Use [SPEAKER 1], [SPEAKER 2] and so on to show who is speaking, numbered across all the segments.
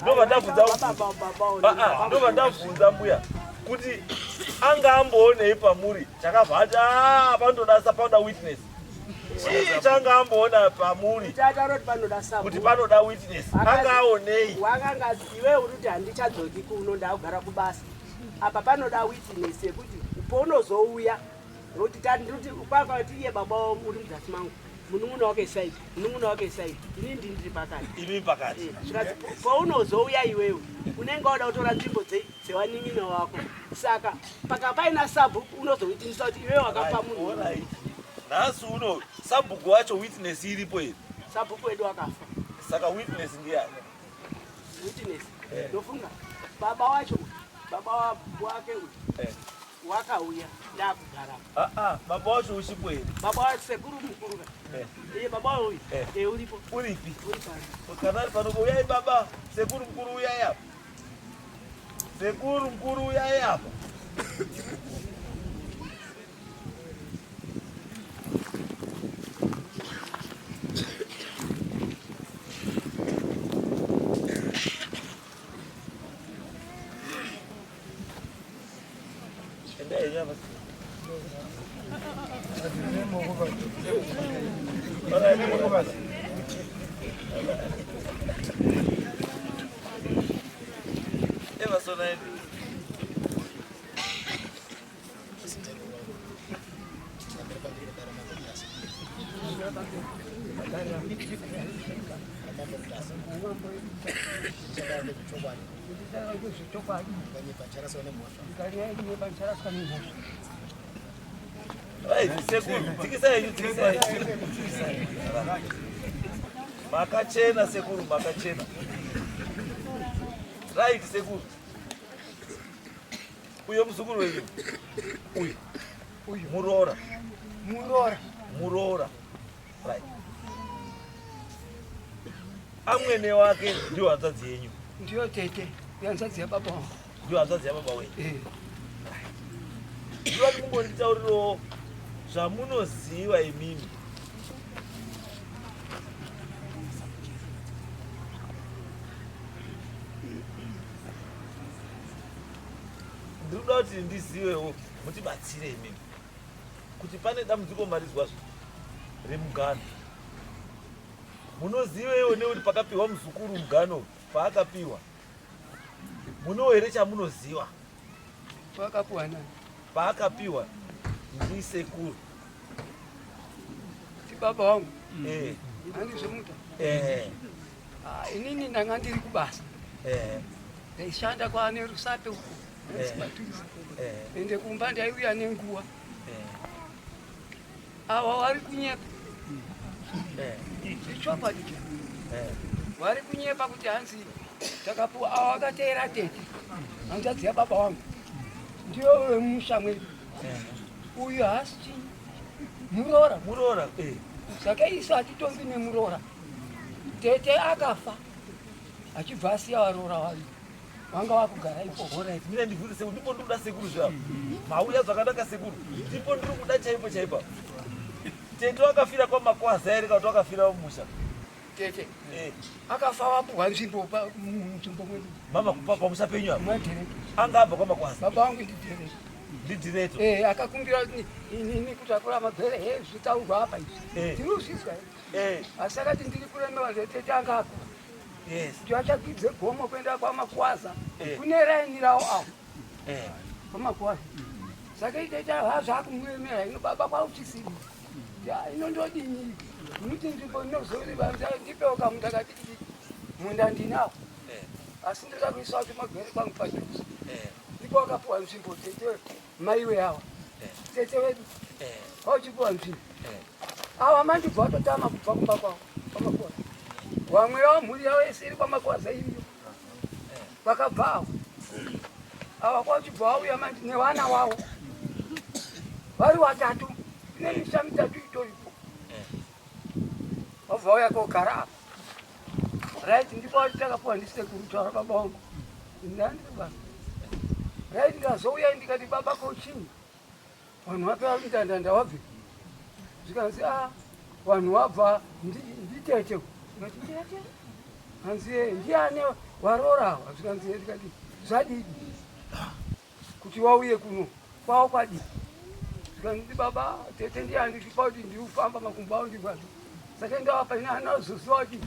[SPEAKER 1] Ndobva ndabvunza ah, ah, ndobva ndabvunza mbuya kuti anga amboonei pamuri chakabva ati ah, panotoda panoda witness. Chii changa amboona pamuri kuti panoda witness? Anga aonei?
[SPEAKER 2] Wakanga iwe uri kuti handichadzoki kuno ndakugara kubasa. Apa panoda witness yekuti paunozouya nokuti tanditi kwakati iye baba uri muzasi mangu munun'una wake side munun'una wake side ini ndi ndiri pakati
[SPEAKER 1] imi pakati
[SPEAKER 2] eh, zvikanzi paunozouya iwewe unenge wada kutora nzvimbo dzewanin'ina wako saka paka paina sabhuku unozowitinisa kuti iwewe wakapa munhu
[SPEAKER 1] nhasi uno sabhuku wacho witness iripo here
[SPEAKER 2] sabhuku wedu akafa
[SPEAKER 1] saka witness ndiyani
[SPEAKER 2] witness eh. ndofunga baba wacho baba wake uyu eh. Wakauya ndakugara.
[SPEAKER 1] Ah ah, baba wacho uchipo here?
[SPEAKER 2] Baba wacho sekuru mukuru ka. Eh. Eh baba uyu. Eh, eh uripo.
[SPEAKER 1] Uripi?
[SPEAKER 2] Uri pano.
[SPEAKER 1] Kana ari pano uyai baba, sekuru mukuru uyai apa. Sekuru mukuru uyai apa. Makachena sekuru, makachena. Right sekuru. Uyo muzukuru wenyu. Uyu. Uyu muroora.
[SPEAKER 3] Muroora.
[SPEAKER 1] Muroora. Right. Amwene wake ndiyo hanzvadzi yenyu.
[SPEAKER 3] Ndiyo tete, hanzvadzi yababa wangu.
[SPEAKER 1] Ndiyo hanzvadzi yababa wenyu. Eh. Ndiyo mungonditaurirawo zvamunoziva imimi. Ndiri kuda kuti ndizivewo mutibatsire imimi kuti pane dambudziko marizwazvo remugano. Munoziveiwo nekuti pakapiwa muzukuru mugano paakapiwa munowo here chamunoziva?
[SPEAKER 3] Paakapiwa nani?
[SPEAKER 1] Paakapiwa ndisekuru.
[SPEAKER 3] Ndibaba wangu. Eh. Handizvomuta.
[SPEAKER 1] Eh.
[SPEAKER 3] Ah, inini ndanga ndiri kubasa.
[SPEAKER 1] Eh.
[SPEAKER 3] Ndaishanda kwaane Rusape uko.
[SPEAKER 1] Eh. Eh.
[SPEAKER 3] Ende kumba ndaiuya nenguva. Ava vari kunyepa. Ichokwadi cha. Vari kunyepa kuti hanzi takapuwa ava vakateera tete. Hanzvadzi yababa wangu. Ndiyo wemusha mwedu. Uyu haasi chii? Muroora.
[SPEAKER 1] Muroora.
[SPEAKER 3] Saka isu hatitongi nemuroora. Tete akafa achibva asiya varoora vaviri. Vanga vakugara ikoko.
[SPEAKER 1] Alright, mira ndibvunze sekuru, ndipo ndiri kuda sekuru zvapo. Mauya zvakanaka sekuru. Ndipo ndiri kuda chaipo chaipo. Tete wakafira kwaMakwaza here kana kuti wakafira mumusha?
[SPEAKER 3] Tete.
[SPEAKER 1] Eh.
[SPEAKER 3] Akafa wapuhwa nzvimbo munzvimbo mwedu.
[SPEAKER 1] Mama kupa pamusha penyu apa.
[SPEAKER 3] Mwadhereki.
[SPEAKER 1] Anga abva kwaMakwaza.
[SPEAKER 3] Baba vangu ndidhereki.
[SPEAKER 1] Ndidhireto.
[SPEAKER 3] Eh, akakumbira kuti inini kutakura mabhere he zvitaurwa apa izvi.
[SPEAKER 1] Eh.
[SPEAKER 3] Tinozvizwa.
[SPEAKER 1] Eh.
[SPEAKER 3] Asi akati ndiri kuremewa tete anga akura.
[SPEAKER 1] Yes.
[SPEAKER 3] Tiachakwidze gomo kuenda kwaMakuwaza.
[SPEAKER 1] Eh.
[SPEAKER 3] Kune raini rawo awo.
[SPEAKER 1] Eh.
[SPEAKER 3] KwaMakuwaza. Saka itaita zvakumuremera ino baba kwauchisiri. Ya ino ndodini? Muti nzvimbo inozori ndipewo kamunda katiki. Munda ndinawo.
[SPEAKER 1] Eh.
[SPEAKER 3] Asi ndoda kuisa kuti magwere kwangu padhuze.
[SPEAKER 1] Eh.
[SPEAKER 3] Ndipo wakapuwa nzvimbo tete maiwe awa.
[SPEAKER 1] Eh.
[SPEAKER 3] Tete wedu.
[SPEAKER 1] Eh.
[SPEAKER 3] Wauchipuwa nzvimbo.
[SPEAKER 1] Eh.
[SPEAKER 3] Awa manje bva watotama kubva kumba kwavo kwaMakuwaza. Vamwe vavo mhuri yavo yese iri kwaMakuwaza iriyo. Vakabva avo. Ava kwachibva vauya manje nevana wavo. Vari watatu. Kune misha mitatu itoripo. Vabva vauya kogara apa. Right ndipo takapuwa ndisekuru taura baba wangu. Ndandiri basa. Right ndazouya ndikati baba ko chinyi? Vanhu vapi vari ndandanda wabve? Zvikanzi ah vanhu wabva nditete. Ndikati tete? Hanzi eh, ndiani Waroora awa zvikanzi ndikati zvadii kuti wauye kuno kwavo kwadii zvikanzi baba tete ndiye andipa kuti ndiufamba makumbo avo ndikwazo saka ndawapa ina anazoziva kuti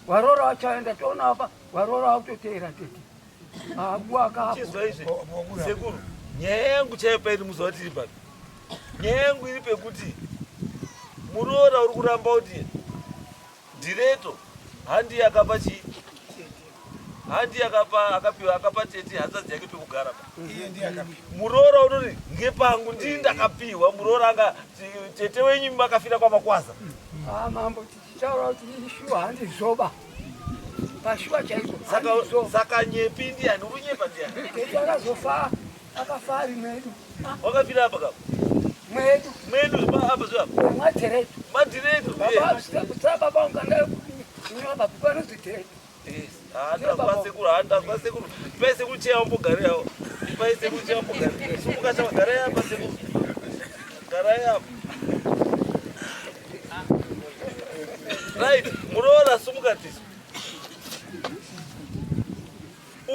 [SPEAKER 3] waroora wacho aenda toona apa waroora wakutoteera tete
[SPEAKER 1] Chizwa izvi sekuru, nyaya yangu chaiyo pairi muzuva tiri papi, nyaya yangu iri pekuti muroora uri kuramba kuti dhireto handi akapa chii handi akapa akapiwa akapa tete hanzvadzi yake pekugara pa muroora unoti ngepangu ndii ndakapiwa muroora anga tete wenyu makafira kwamakwaza
[SPEAKER 3] ah, mambo Taura kuti shuwa handizvoba. Pashuwa chaiko.
[SPEAKER 1] Saka saka nyepi ndiani uri nyepa ndiani?
[SPEAKER 3] Tete akazofa akafa ari mwedu.
[SPEAKER 1] Wakafira apa kapa?
[SPEAKER 3] Mwedu.
[SPEAKER 1] Mwedu pa apa zvo apa.
[SPEAKER 3] Mwateretu.
[SPEAKER 1] Madiretu.
[SPEAKER 3] Baba sita baba unganda kunyora baba panozwi teretu.
[SPEAKER 1] Yes. Ah, ndakwa sekuru, ah, ndakwa sekuru. Ipai sekuru cheya wambogare yawo. Ipai sekuru cheya wambogare. Sumuka chava garai apa sekuru. Garai apa. Right, muroora sumuka tisu.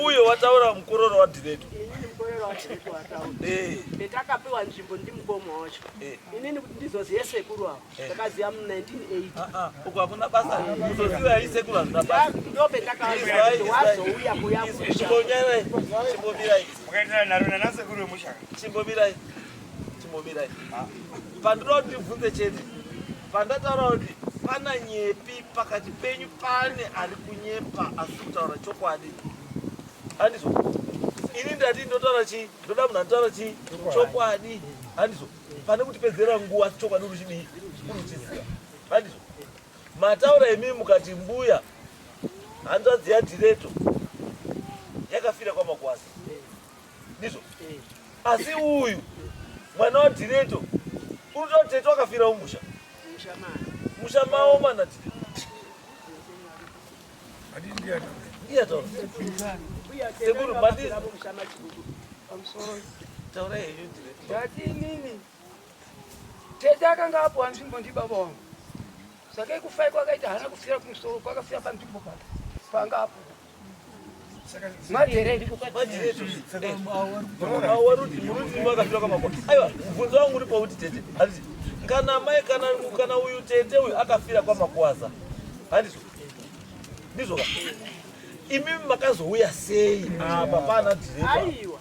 [SPEAKER 1] Uyo wataura mukororo wadhireto.
[SPEAKER 2] Inini mukororo wadhireto wataura.
[SPEAKER 1] Eh.
[SPEAKER 2] Petakapiwa nzvimbo ndimukoma wacho.
[SPEAKER 1] Eh.
[SPEAKER 2] Inini kuti ndizoziye sekuru avo.
[SPEAKER 1] Eh.
[SPEAKER 2] Ndakaziya mu 1980.
[SPEAKER 1] Ah ah, uko hakuna basa. Kuzoziva hii sekuru hazvina basa.
[SPEAKER 2] Ndo pendakaziya kuti wazouya kuya
[SPEAKER 1] kumusha. Chimbonyarai. Chimbomirai.
[SPEAKER 4] Mukaitira nharo nanasekuru vemusha.
[SPEAKER 1] Chimbomirai. Chimbomirai. Pandinoda kuti ndibvunze chete. Pandataura kuti pana nyepi pakati penyu pane ari kunyepa asi kutaura chokwadi. Handizvo. Ini ndati ndotaura chii? Ndoda munhu anotaura chii? Chokwadi. Handizvo. Pane kutipedzera nguva asi chokwadi uri chidii? Uri kuchiziva. Handizvo. Mataura imi mukati mbuya hanzvadzi yaDhireto yakafira kwaMakwasa. Ndizvo. Asi uyu mwana waDhireto uri kutaura tete wakafira mumusha. Musha mawo mana Dhireto. Ndiye ataura. Sekuru mati taurai henyu Dhireto.
[SPEAKER 3] Ndati inini tete akanga apuwa nzvimbo ndibaba wangu saka kufai kwakaita haana kufira kumusoro kwakafira panzvimbo pake panga apuwa
[SPEAKER 1] Aiwa, mubvunzo wangu uri pauti tete. Handiti kana mai kana kana uyu tete uyu akafira kwaMakuwaza. Handizvo? Ndizvo ka? Imi makazouya sei apa pana dhireto?
[SPEAKER 2] Aiwa.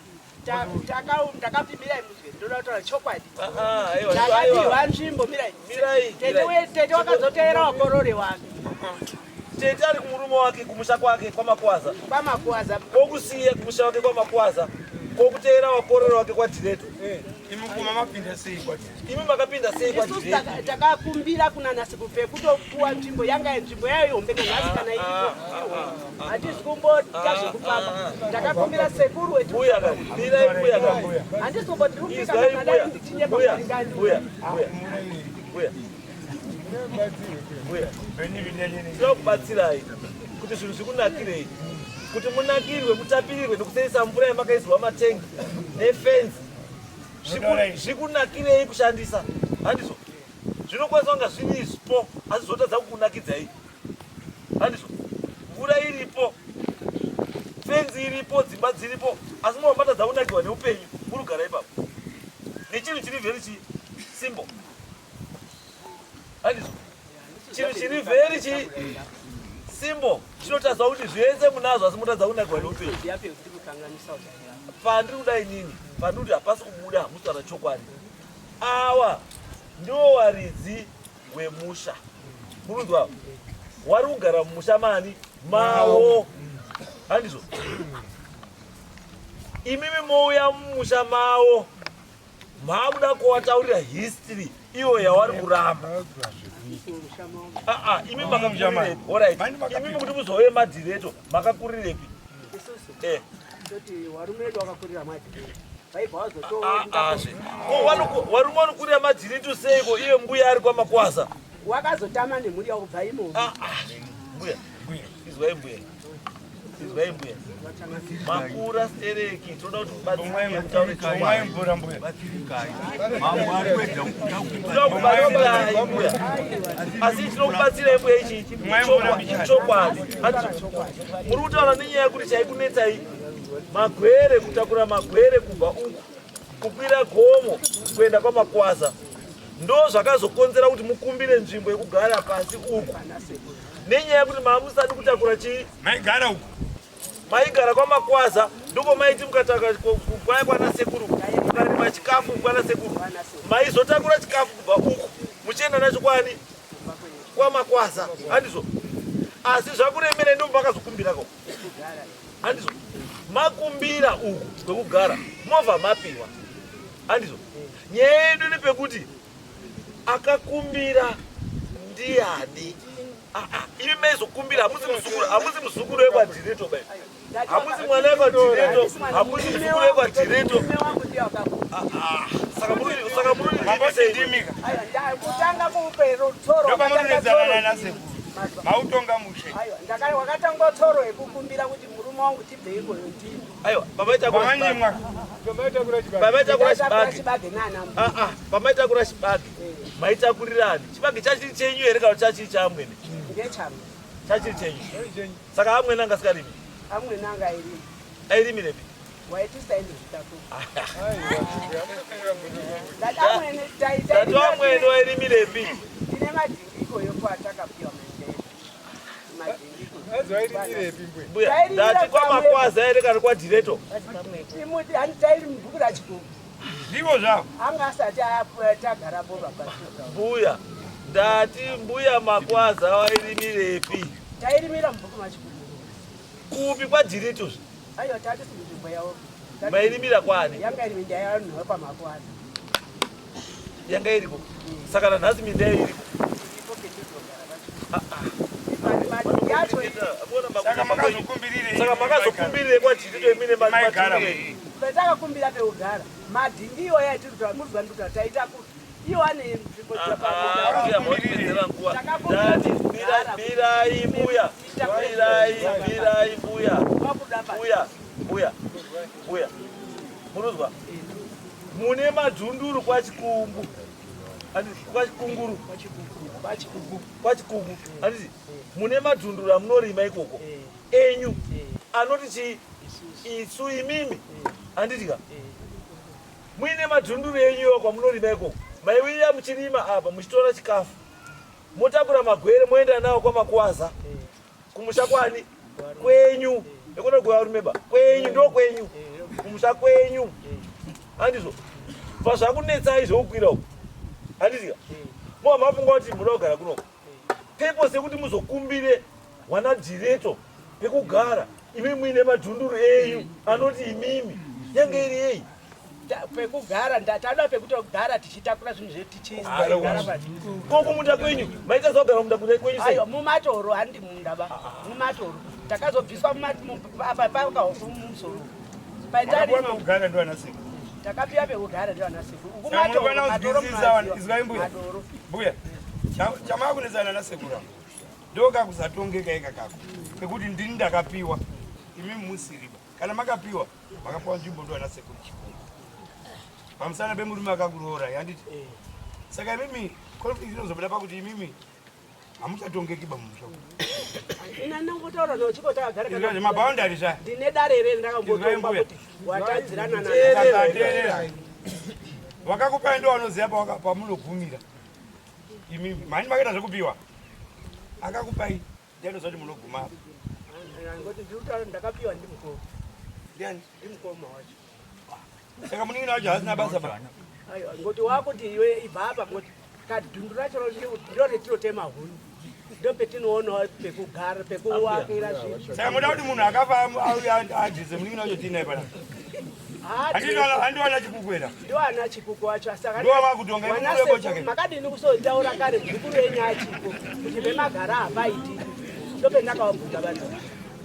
[SPEAKER 2] Ndakati mirai muzwe, ndoda kutaura chokwadi.
[SPEAKER 1] Ah, aiwa,
[SPEAKER 2] Ndakapiwa
[SPEAKER 1] aiwa.
[SPEAKER 2] nzvimbo mirai.
[SPEAKER 1] Mirai,
[SPEAKER 2] Tete
[SPEAKER 1] mirai.
[SPEAKER 2] tete wakazoteera wakorore wake.
[SPEAKER 1] Tete ari kumurume wake kumusha kwake kwaMakuwaza.
[SPEAKER 2] KwaMakuwaza.
[SPEAKER 1] Kokusiya kumusha wake kwaMakuwaza. Kokuteera wakororo wake kwaDhireto.
[SPEAKER 4] Imi kuma mapinda sei kwaDhireto?
[SPEAKER 1] Imi makapinda sei
[SPEAKER 2] Isusu
[SPEAKER 1] kwaDhireto?
[SPEAKER 2] takakumbira kuna Nasikupe kutopuwa nzvimbo yanga nzvimbo yayo ihombe nanhasi kana iripo. Hatisi kumboita zvekufamba. Takakumbira sekuru wetu.
[SPEAKER 1] Mbuya ka, mirai mbuya ka.
[SPEAKER 2] Handisi kumboti rupika
[SPEAKER 1] Izwai
[SPEAKER 2] kana
[SPEAKER 1] mbuya.
[SPEAKER 2] dai ndichinyepa
[SPEAKER 1] Mbuya,
[SPEAKER 2] kuti
[SPEAKER 1] mbuya, mbuya. Mbuya. Mbuya. Tinoda kubatsirai kuti zvinhu zvikunakirei. Kuti munakirwe, mutapirirwe nekuseisa mvura yamakaisirwa matengi nefenzi. Zvikunakirei kushandisa. Handizvo? Zvinokwanisa kunga zviripo asi zvotadza kukunakidzai. Handizvo? Mvura iripo, fenzi iripo, dzimba dziripo, asi munobva matadza kunakirwa neupenyu muri kugara ipapo. Nechinhu chiri very chi simple. Handizvo? Chinhu chiri very chi simple chinotadza kuti zvese munazvo asi motadza kunakirwa neupenyu. Pandiri kuda inini, pandiri kuti hapasi kubuda hamusi kutaura chokwadi. Awa ndiwo waridzi wemusha. Murunzwa wari kugara mumusha mani mawo. Handizvo? Imimi mouya mumusha mawo maakuda kuwataurira history iyo yawari kuramba. Ah, ah, imi makakurirepi? Alright. Imi kuti muzove madireto makakurirepi?
[SPEAKER 2] Isusu
[SPEAKER 1] Eh.
[SPEAKER 2] toti warume wedu wakakurira madhiri. Vaibva
[SPEAKER 1] Ah,
[SPEAKER 2] vazotoenda
[SPEAKER 1] ah, zve. Ko warume vanokurira madhiritu seiko iye mbuya ari kwaMakwasa?
[SPEAKER 2] Wakazotama nemhuri yako kubva imomo.
[SPEAKER 1] Ah, ah. Mbuya. Izwai mbuya. Izwai mbuya. Makura stereki toda kuti mubatsirike mutaure chokwadi.
[SPEAKER 4] mvura mbuya.
[SPEAKER 1] Toda kubatsirai mbuya. Asi chinokubatsirai mbuya ichi chokwadi. Muri kutaura nenyaya yekuti chaikunetsai magwere kutakura magwere kubva uku kukwira gomo kuenda kwamakwaza ndo zvakazokonzera kuti mukumbire nzvimbo yekugara pasi uku nenyaya yekuti maamusadi kutakura chii
[SPEAKER 4] Maigara uku.
[SPEAKER 1] Maigara kwamakwaza ndoko maiti mukataka kwaya kwana sekuru mukarima chikafu kwana sekuru maizotakura chikafu kubva uku muchienda nacho kwani kwamakwaza handizvo asi zvakuremera ndo makazokumbirako handizvo makumbira uku kwekugara movha mapiwa handizvo nyaya yedu ndepekuti akakumbira ndiyani ah, ah, imi maizokumbira hamusi muzukuru hamusi muzukuru wekwadhireto bai hamusi mwana wekwadhireto hamusi muzukuru wekwadhireto ah, saka muri saka muri
[SPEAKER 4] mambosindimika
[SPEAKER 2] kutanga kuupero tsoro
[SPEAKER 4] ndopamunonetsana nasekuru mautonga mushe
[SPEAKER 2] wakatangwa tsoro yekukumbira kuti murume wangu tibve ikoyo ndini
[SPEAKER 1] aiwa pamaitakura chibage ah, ah, pamaitakura chibage maitakurirani chibage chachiri chenyu here kana chachiri chaamwene chachiri chenyu saka amwene anga asikarimi
[SPEAKER 2] amwene anga airimi
[SPEAKER 1] airimirepi
[SPEAKER 2] Tatu
[SPEAKER 1] amwene wairimirepi
[SPEAKER 2] tine madhingiko yokwatakapiwa
[SPEAKER 1] mbuya ndati kwamakwaza here kana kwadireto
[SPEAKER 2] tairi mubhuku rachigugu
[SPEAKER 4] ndivo zvavo
[SPEAKER 2] anga asati tagara bova
[SPEAKER 1] mbuya ndati mbuya makwaza wairimirepi
[SPEAKER 2] tairimira mubhuku machigugu
[SPEAKER 1] kupi kwadireto zve
[SPEAKER 2] aiwa tatisi munzvimbo yavo
[SPEAKER 1] mairimira kwani
[SPEAKER 2] yanga iri minda yavanhu vepamakwaza
[SPEAKER 1] yanga iriko saka nanhasi minda iriko
[SPEAKER 4] saka makazokumbirirei
[SPEAKER 1] saka makazokumbirirei kwadireto imine
[SPEAKER 4] Maigara.
[SPEAKER 2] patakakumbira pekugara madhingi iwo yaitiri murikuziva ndikuti taita kuti iwo ane nzvimbo
[SPEAKER 1] mirai mbuya mirai mirai mbuya mbuya mbuya mbuya munozwa mune madhunduru kwachikungu Handiti, kwachikunguru kwachikungu handiti mune madhunduru amunorima ikoko enyu anoti chii isu imimi handiti ka muine madhunduru enyu iwo kwamunorima ikoko maiwirira muchirima apa muchitora chikafu motakura magwere moenda nawo kwamakwaza kumusha kwani kwenyu ekona kuvarume ba kwenyu ndo kwenyu kumusha kwenyu handizvo bva zvakunetsai zvekukwira uku handitika mova mafunga kuti muda kugara kunoko purpose yekuti muzokumbire wana dhireto pekugara imi muine madhunduru enyu anoti imimi yange iri yei
[SPEAKER 2] pekugara tada pekutogara tichitakura zvinhu zvedu tichigara pasi
[SPEAKER 1] ko kumunda kwenyu maita zogara munda kwenyu sei
[SPEAKER 2] aiwa mumatoro handi munda ba mumatoro takazobviswa apa pakahofu mumusoro paitari
[SPEAKER 4] makapiwa pekugara ndo anasekuru
[SPEAKER 2] takapiwa pekugara ndo anasekuru uku
[SPEAKER 4] Saka
[SPEAKER 2] matoro
[SPEAKER 4] munofana
[SPEAKER 2] matoro
[SPEAKER 4] kuzwisisa vanhu.
[SPEAKER 2] mumaziwa.
[SPEAKER 4] Izwai mbuya.
[SPEAKER 2] Madoro.
[SPEAKER 4] mbuya chamakunetsana nasekuru ava ndokakusatongeka ika kako kekuti ndini ndakapiwa imi musiriba kana makapiwa makapiwa nzvimbo ndo anasekuru chikuru pamusana pemurume akakuroora handiti saka imimi conflict inozobuda pakuti imimi hamuchatongeki ba mumusha umu.
[SPEAKER 2] Ina nangotaura nochiko takagara
[SPEAKER 4] Izvo zvemaboundary zvaya
[SPEAKER 2] ndine dare reni
[SPEAKER 4] Izwai
[SPEAKER 2] ndakambotongwa
[SPEAKER 4] mbuya.
[SPEAKER 2] kuti watadzirana na
[SPEAKER 4] Saka wakakupai ndo vanoziva pamunogumira imimi mhani makaita zvekupiwa akakupai ndianoziva kuti munoguma apa
[SPEAKER 2] ngoti ndikutaura ndakapiwa ndimukoma
[SPEAKER 4] ndiani
[SPEAKER 2] ndimukoma wacho
[SPEAKER 4] saka munin'ina wacho haasina basa ba
[SPEAKER 2] aiwa ngoti wakuti iwe ibva apa ngoti kadhundu racho ndiro retinotema huni ndo petinoonawo pekugara pekuwakira zvinhu
[SPEAKER 4] saka muda kuti munhu akafa auye adhize munin'ina wacho tiinaye panapa handiwana chikukwera
[SPEAKER 2] ndiwana chikuku wacho saka
[SPEAKER 4] Ndiwo vakutonga,
[SPEAKER 2] Wana
[SPEAKER 4] iwe mukuru
[SPEAKER 2] sekuru,
[SPEAKER 4] chake.
[SPEAKER 2] makadini kusotaura kare muzukuru wenyu achiko kuti pemagara hapaiti ndopendakavabvunza vanhu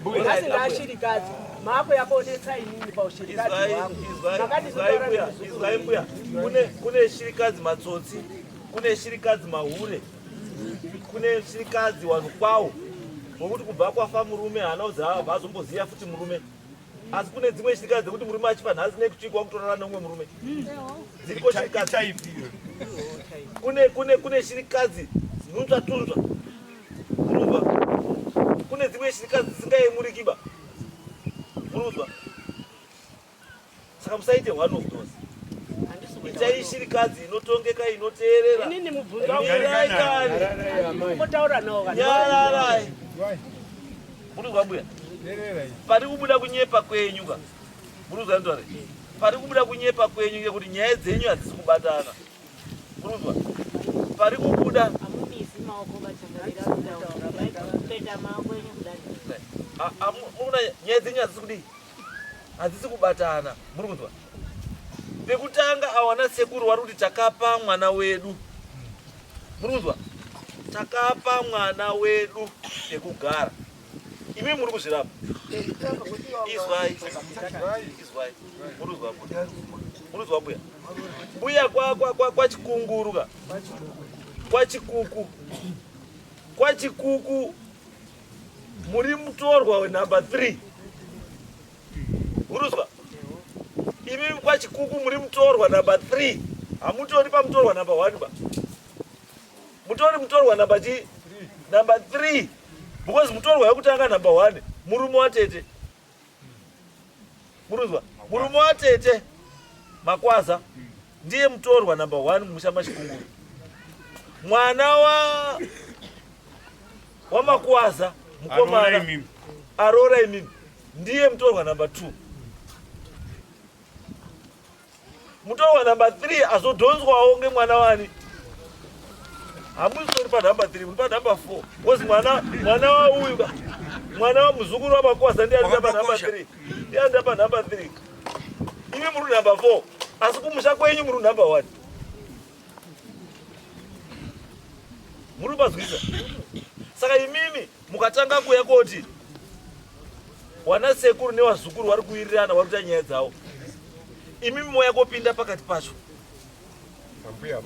[SPEAKER 4] Mbuya.
[SPEAKER 2] nhasi ndashirikadzi mako yakuonetsa inini paushirikadzi hwangu makadini
[SPEAKER 1] izwai
[SPEAKER 2] kutaura
[SPEAKER 1] mbuya
[SPEAKER 2] nemuzukuru
[SPEAKER 1] izwai mbuya kune kune shirikadzi matsotsi kune shirikadzi mahure kune shirikadzi wanhu kwawo wekuti kubva kwafa murume haana kuzi azomboziva futi murume. Asi kune dzimwe shirikadzi dzekuti murume achifa nhasi next week wakutorara neumwe murume. Dziriko shirikadzi. Kune kune kune shirikadzi dzinonzva tunzva. Murunzwa. Kune dzimwe shirikadzi dzisingayemurikiba. Murunzwa. Saka musaite one of those. Itai shirikadzi inotongeka inoteerera.
[SPEAKER 2] Inini mubvunzo wangu.
[SPEAKER 1] Mirai kani.
[SPEAKER 2] Motaura nawo kana.
[SPEAKER 1] Nyararai. Murunzwa mbuya. Pari kubuda kunyepa kwenyu ka. Murunzwa ndore. Pari kubuda kunyepa kwenyu ngekuti nyaya dzenyu hadzisi kubatana. Murunzwa. Pari kubuda
[SPEAKER 5] Amumisi maoko vachangamira kutaura. Peta maoko enyu kudai.
[SPEAKER 1] Murikuona nyaya dzenyu hadzisi kudii? Hadzisi kubatana. Muri kunzwa? Pekutanga awana sekuru wari kuti takapa mwana wedu. Muri kunzwa? Takapa mwana wedu pekugara. Imi muri kuzvirapa. Izwai. Izwai. Muri kunzwa mbuya? Muri kunzwa mbuya? Mbuya kwa kwa kwa kwa chikunguru ka. Kwa chikuku. Kwa chikuku muri mutorwa wenumber 3. Uruzwa? Imi kwa chikuku muri mutorwa number 3. Hamutori pamutorwa number 1 ba. Mutori mutorwa number chi? Number 3. Because mutorwa wekutanga number 1 murume watete. Muruzwa? Murume watete Makwaza ndiye mutorwa number 1 mumusha machikunguru. Mwana wa wamakwaza mukomana aroora imimi ndiye mutorwa number 2. Mutorwa number 3 azodhonzwawo ngemwana wani. Hamusitori panumber 3, muri panumber 4. Because mwana mwana wauyu ka mwana wa muzukuru wamakwaza ndiye ari panumber 3. Ndiye ari panumber 3. Imi muri number 4. Asi kumusha kwenyu muri number 1. Muri kupazwisa. Saka imimi mukatanga kuya koti wana sekuru newazukuru wari kuwirirana wari kuita nyaya dzavo, imimi moya kopinda pakati pacho.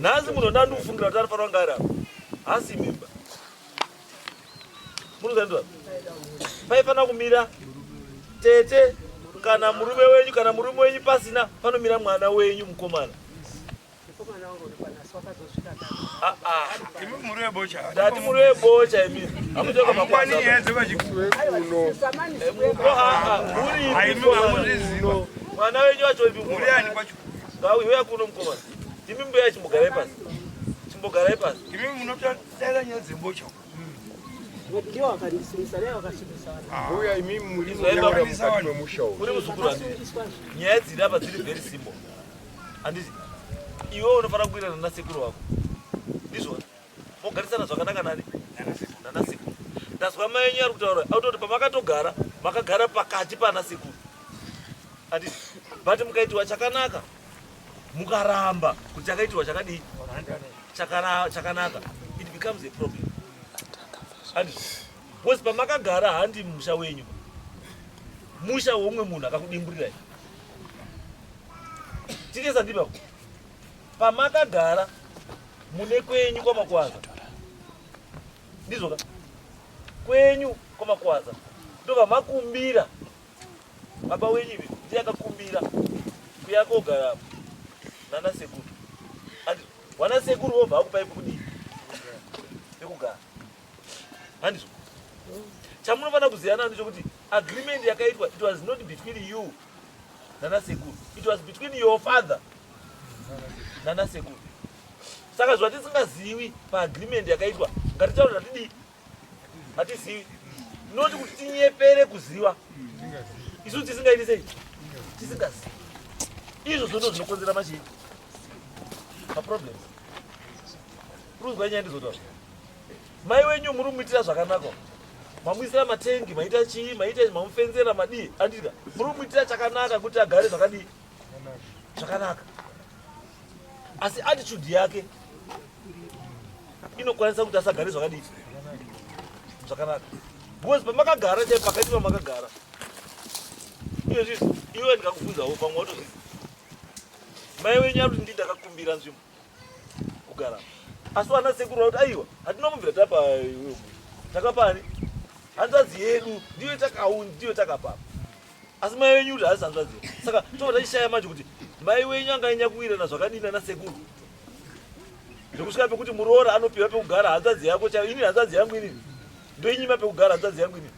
[SPEAKER 1] Nhasi munhu ndandifungira kuti anofanira kunge ari apa, hasi imimba. Munozandwa paifanira kumira tete kana murume wenyu, kana murume wenyu pasina panomira mwana wenyu mukomana.
[SPEAKER 4] Imi muri webocha.
[SPEAKER 1] Ndati muri webocha imi. Hamutoka
[SPEAKER 4] Hamukwani nyaya dzevachikuno.
[SPEAKER 1] Muri mwana wenyu wacho ipi?
[SPEAKER 4] Muri ani kwacho?
[SPEAKER 1] Ngauya kuno mukomana. Imi mbuya chimbogarai pasi. Chimbogarai pasi.
[SPEAKER 4] Imi munotodaira nyaya dzebocha.
[SPEAKER 2] Ndiwo wakandisungisa, naye wakasungisa vanhu.
[SPEAKER 6] Mbuya imi muri munyora mukati memusha umu.
[SPEAKER 1] Muri muzukuru handiti. Nyaya dziri apa dziri very simple. Handiti. Iwe unofanira kuwirirana nasekuru wako. Ndizvo. Mogarisana zvakanaka nani? Nana sekuru. Ndazwa mai enyu ari kutaura autoti pamakatogara makagara pakati pana sekuru. Handiti. But mukaitiwa chakanaka mukaramba kuti chakaitiwa chakadii? Chakanaka. It becomes a problem. Handiti. Because pamakagara handi musha wenyu. Musha weumwe munhu akakudimburirai. Titesa ndipa. Pamakagara mune kwenyu kwamakwaza. Ndizvo ka? Kwenyu kwamakwaza. Ndobva makumbira. Baba wenyu ivi ndiye akakumbira kuya kogara nana sekuru. Handizvo. Wana sekuru vobva vakupai pekudii? Pekugara. Handizvo. Chamunofanira kuziyana ndechekuti agreement yakaitwa, it was not between you nana sekuru. It was between your father nana sekuru. Saka zvatisingazivi paagreement yakaitwa ngatitaure zvatidii hatizivi, not kuti tinyepere kuziva isu tisingaiti sei tisingazivi. Izvo zvondo zvinokonzera machii maproblems. Ruzwa nyaya ndizotaura. Mai wenyu muri kumuitira zvakanaka, mamuisira matengi, maita chii, maita mamufenzera, madii, andika muri kumuitira chakanaka kuti agare zvakadii zvakanaka, asi attitude yake inokwanisa kuti asagare zvakadii zvakanaka, because pamakagara chai pakati pamakagara iyo zvizi iwe ndikakubvunzawo pamwe watozvizi mai wenyu ari kuti ndi ndakakumbira nzvimbo kugara, asi vana sekuru vakuti aiwa hatina kubvira tapa takapani. Hanzvadzi yedu ndiyo takau ndiyo takapa. Asi mai wenyu kuti haasi hanzvadzi yedu. Saka tobva tachishaya manje kuti mai wenyu anganyanya kuwirirana zvakadini nana sekuru. Zvekusvika pekuti muroora anopiwa pekugara hanzvadzi yako chaiyo. Ini hanzvadzi yangu inini. Ndoinyima pekugara hanzvadzi yangu inini.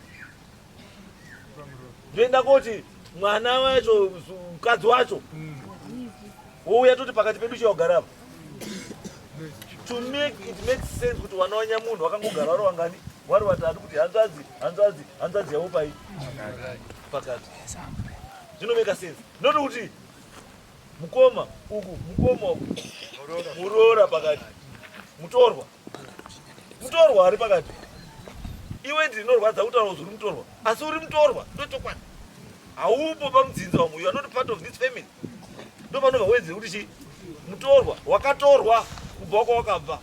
[SPEAKER 1] Ndoenda koti mwana wacho mukadzi wacho wouya toti pakati pedu chiwagara apa. To make it makes sense kuti wana wanyamunhu wakangogara wari wangani wari watatu kuti hanzvadzi hanzvadzi hanzvadzi yavo pai pakati zvinomeka sense not kuti mukoma uku mukoma uku muroora pakati mutorwa mutorwa ari pakati iwe ndinorwadza kutaura kuti uri mutorwa asi uri mutorwa ndochokwadi haupo pamudzinza umu you are not part of this family ndopanobva wedzere kuti chii mutorwa wakatorwa kubva kwawakabva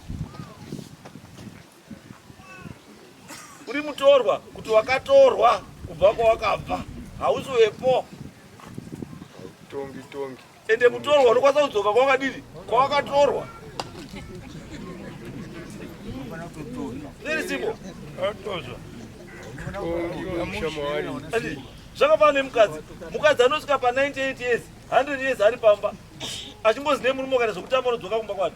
[SPEAKER 1] uri mutorwa kuti wakatorwa kubva kwawakabva hausi wepo
[SPEAKER 6] Tongi tongi.
[SPEAKER 1] Ende mutorwa unokwanisa kudzoka kwawakadini kwawakatorwa. Very simple. Zvakafanana nemukadzi. Mukadzi anosvika pa 98 years, 100 years ari pamba. Achingozi nemurume kana zvekutamba unodzoka kumba kwake.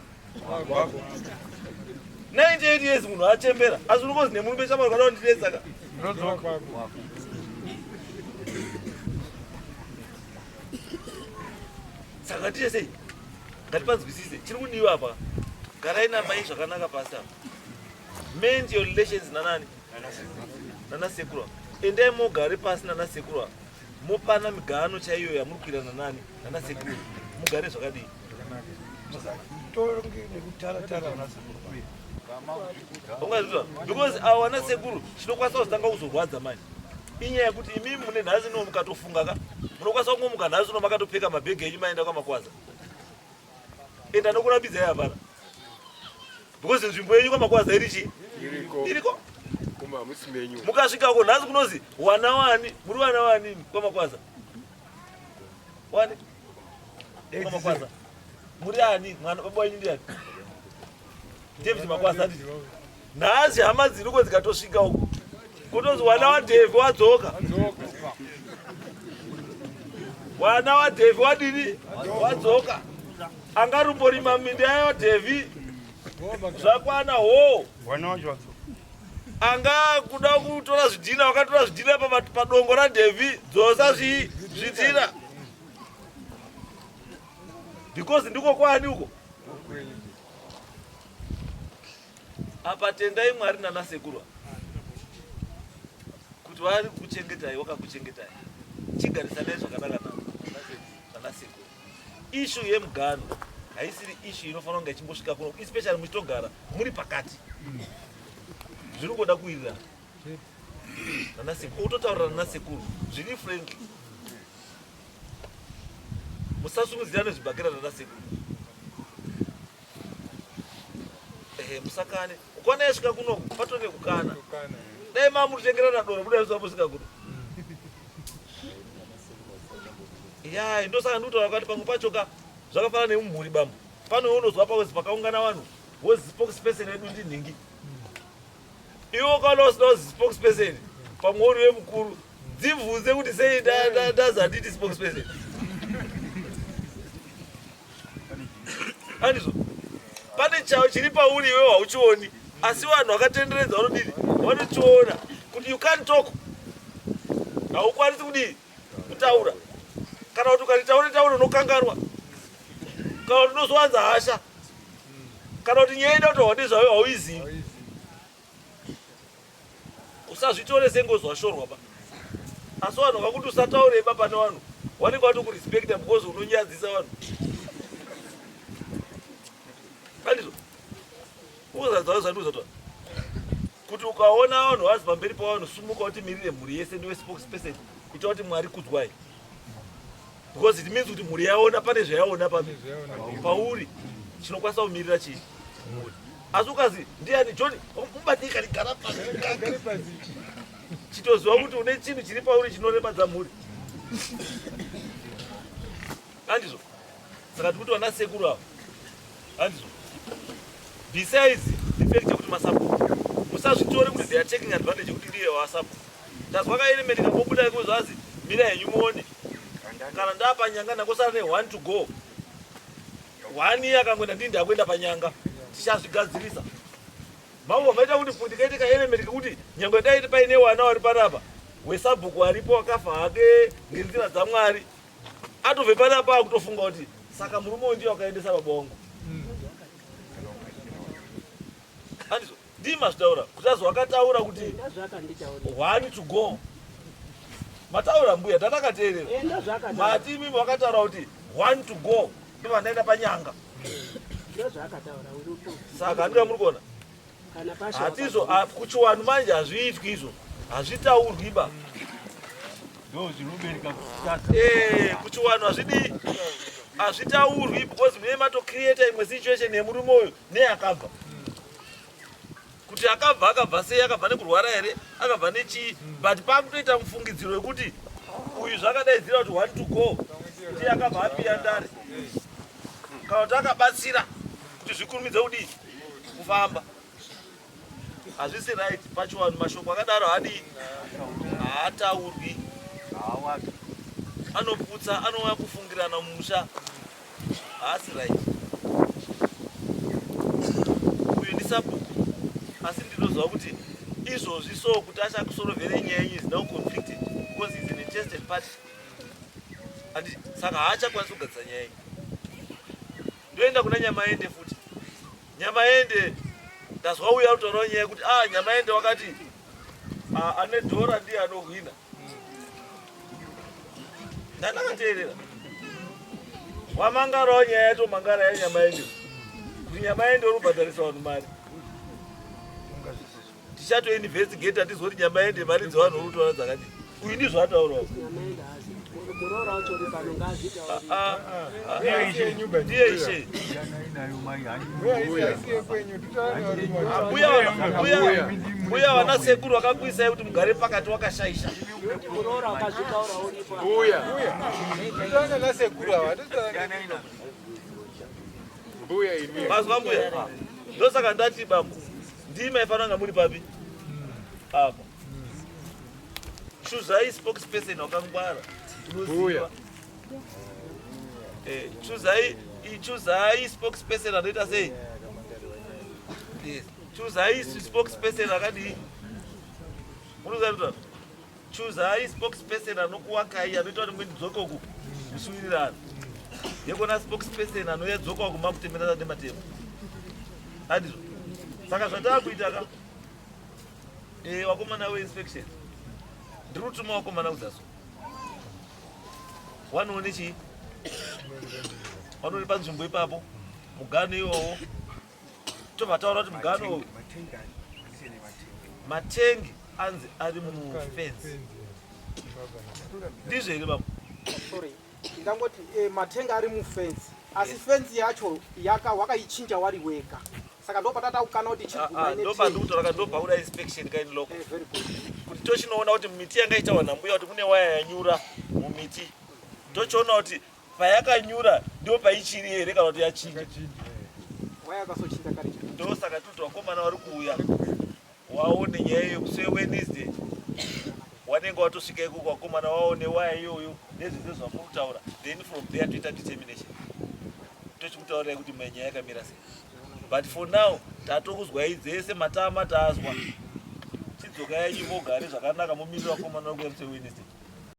[SPEAKER 1] 98 years munhu achembera asi unongozi nemurume shamwari kana undinetsa ka. Saka ngatiite sei? Ngatipanzwisise chiri kudiwa apa. Garai namai zvakanaka pasi apa. Mend your relations nanani? Nana sekuru. Endai mogare pasi nana sekuru. Mopana migano chaiyo yamuri kuita nanani? Nana sekuru. Mugare zvakadii? Ungazvizwa? Because awa ana sekuru chinokwanisa kuzotanga kuzorwadza manje. Inyaya yekuti imimi mune nhasi no mukatofunga ka munokwanisa kungomuka nhasi no makatopfeka mabhegi enyu maenda kwamakwaza. Enda nokurambidzai hapana. Because nzvimbo yenyu kwamakwaza iri chii?
[SPEAKER 6] Iriko.
[SPEAKER 1] Iriko.
[SPEAKER 6] Kuma hamusi menyu.
[SPEAKER 1] Mukasvika uko nhasi kunozi wana wani muri wana wani kwamakwaza. Wani? Kwamakwaza. Muri ani? Mwana baba wenyu ndiani? David Makwasa anditi. Nhasi hama dziriko dzikatosvika uko. Kutonzi wana waDavid wadzoka. Wana waDavid wadini? Wadzoka. Angarumborima minda yaDavid. Zvakwana ho.
[SPEAKER 4] Wana wacho wadzoka.
[SPEAKER 1] Anga kuda kutora zvidhina wakatora zvidhina padongo raDavid dzosa zvidhina. Because ndiko kwani uko? Apa tendai Mwari nana sekuru kuti vari kuchengetai wakakuchengetai. Chigarisanai zvakanaka nana sekuru. Issue yemugano haisiri issue inofanira kunge ichimbosvika kuno especially muchitogara muri pakati. Zviri kungoda kuwirirana. Nana sekuru utotaurira nana sekuru zviri friendly. Musasumudzira nezvibhakera nana sekuru. Ehe, musakane. Ukaona yasvika kuno patove kukana. Dai mamutengerana doro budai usambosvika kuno. Ya, ndosaka ndikutaura kuti pamwe pacho ka zvakafanana nemumhuri bambo. Pano unozwa pakuzi pakaungana vanhu wozi spokesperson yedu ndinhingi. Iwe ukaona usina kuzi spokesperson pamwe uri wemukuru dzibvunze kuti sei ndazi handiti spokesperson. Andizvo. Pane chao chiri pauri iwewe hauchioni asi vanhu vakatenderedza vanodini vanochiona kuti you can't talk. Haukwanisi kudii kutaura. Kana kuti ukati taure taure unokanganwa. Kana kuti unozowanza hasha. Kana kuti nyaya ida kutaurwa nezvayo hauizivi. Usazvitore sengozi washorwa ba. Asi vanhu vakuti usataure ba pane vanhu vanenge vatokurespecta because unonyadzisa vanhu. Andizvo. Uzazawa zvandikuzotaura. Kuti ukaona vanhu vazi pamberi pavanhu sumuka uti mirire mhuri yese ndiwe spokesperson ita kuti Mwari kudzwai. Because it means kuti mhuri yaona pane zvayaona pami pauri chinokwanisa kumirira chii mhuri. Asi ukazi ndiani John mubatika ligara pasi chitoziva kuti une chinhu chiri pauri chinoremadza mhuri. Andizvo. Saka tikuti vana sekuru ava. Andizvo. Besides the fact yekuti masabhuku. Musazvitore kuti they are taking advantage yekuti ndiye wasabhuku. Tazwa kaelement kambobuda iko zvazi mira henyu muone. Kana ndapanyanga ndangosara ne one to go. One year akangoenda ndini ndakuenda panyanga. Tichazvigadzirisa. Mambo vaita kuti ndikaite kaelement kekuti nyangwe dai paine wana wari panapa wesabhuku aripo wakafa hake ngenzira dzaMwari atobve panapa akutofunga kuti saka murume uyu ndiye wakaendesa baba wangu. Andizvo ndii mazvitaura kuti azi wakataura kuti one to go. Mataura mbuya tatakateerera. Mati imimi wakataura kuti one to go ndobva ndaenda panyanga. Saka handika muri kuona hatizvo kuchiwanhu manje hazviitwi izvo hazvitaurwi ba eh, kuchiwanhu hazvidii hazvitaurwi because mune matocreata imwe situation yemurume uyu neyakabva kuti akabva akabva sei akabva nekurwara here akabva nechii but pakutoita mufungidziro wekuti uyu zvakadaidzira kuti one to go ndiye akabva apiya ndare kana kuti akabatsira kuti zvikurumidze kudii kufamba hazvisi right pachiwanhu mashoko akadaro haadii haataurwi anoputsa anouya kufungirana mumusha haasi right uyu ndisabhuku asi ndinoziva kuti izvozvi so kuti achakusorovhere nyaya yenyu is now conflicted because is an interested party and saka haachakwanisi kugadzisa nyaya yenyu ndoenda kuna nyamaende futi nyamaende ndazwa uya kutaurawo nyaya yekuti ah nyamaende wakati ah, ane dhora ndiye anohwina ndandakateerera wamangarawo nyaya yatomangara yanyamaende kuti nyamaende uri kubhadharisa vanhu mari tichatoinvestigata tizwe kuti nyamaende mari dzevanhu uri kutora dzakadii uyu ndizvo ataurawo ndiye ishe mbuya vana sekuru vakakuisai kuti mugare pakati wakashaisha mazwa mbuya ndosaka ndati bambo ndii maifanira nga muri papi apa chuzai spokesperson wakangwara unoziva eh, chuzai chuzai spokesperson anoita sei yes chuzai spokesperson akadii unoziva chuzai spokesperson anokuwakai anoita kuti mwendidzoke uku musuwirirana yekona spokesperson anouya dzoka uku makutemerana nematemo andizvo saka zvataakuita ka Eh, wakomana weinspection ndiri kutuma wakomana kudzaso wanoone chii wanoone panzvimbo ipapo mugano iwowo tobva taura kuti mugano uyu matengi anzi ari mufenzi ndizvo here baba
[SPEAKER 7] sorry ndingangoti eh, matenga ari mufenzi asi fenzi yacho yaka wakaichinja wari wega saka ndopatata kukana kuti
[SPEAKER 1] ah, ah, ndopandikutora ka ndobva inspection kaini loko eh, kuti tochinoona kuti miti yanga ichawa nambuya kuti kune waya yanyura mumiti tochiona kuti payakanyura ndipo paichiri here kana kuti yachinja ndosaka toti vakomana vari kuuya waone nyaya iyo kusi wednesday wanenge watosvika ikoko vakomana waone waya iyoyo nezvese zvamuri kutaura then from there toita determination tochikutaurirai kuti nyaya yakamira sei but for now tatokuzwai dzese matama tazwa chidzokai yenyu mogare zvakanaka momirira vakomana vari kuuya musi wednesday.